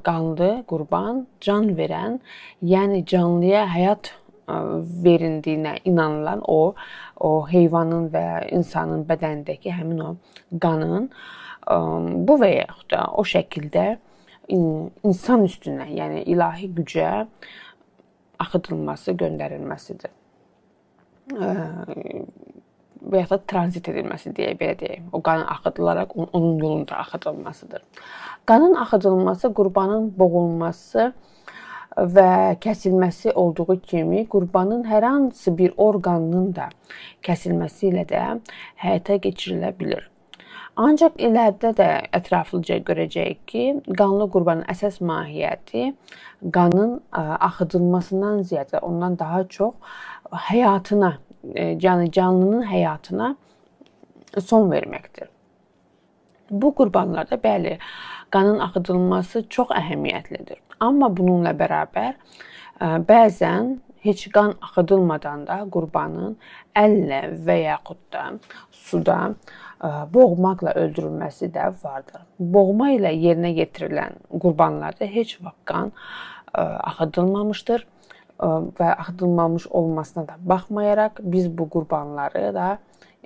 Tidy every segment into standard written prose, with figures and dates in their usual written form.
Qanlı qurban can verən, yəni canlıya həyat verindiyinə inanılan o heyvanın və insanın bədənindəki həmin o qanın bu və yaxud da o şəkildə insan üstünə, yəni ilahi gücə axıdılması, göndərilməsidir. Və yaxud da tranzit edilməsi deyə belə deyək. O qanın axıdılaraq onun yolunda axıdılmasıdır. Qanın axıdılması qurbanın boğulması və kəsilməsi olduğu kimi qurbanın hər hansı bir orqanının da kəsilməsi ilə də həyata keçirilə bilər. Ancaq iləridə də ətraflıca görəcəyik ki, qanlı qurbanın əsas mahiyyəti qanın axıdılmasından ziyadə ondan daha çox həyatına, yəni canlının həyatına son verməkdir. Bu qurbanlarda bəli, qanın axıdılması çox əhəmiyyətlidir. Amma bununla bərabər bəzən heç qan axıdılmadan da qurbanın əllə və yaxud da suda boğmaqla öldürülməsi də vardır. Boğma ilə yerinə yetirilən qurbanlarda heç vaxt qan axıdılmamışdır və axıdılmamış olmasına da baxmayaraq biz bu qurbanları da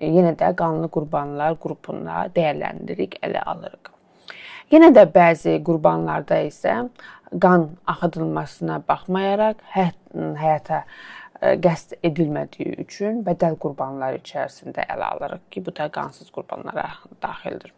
yenə də qanlı qurbanlar qrupunda dəyərləndiririk, ələ alırıq. Yenə də bəzi qurbanlarda isə qan axıdılmasına baxmayaraq həyata qəsd edilmədiyi üçün bədəl qurbanları içərisində ələ alırıq ki, bu da qansız qurbanlara daxildir.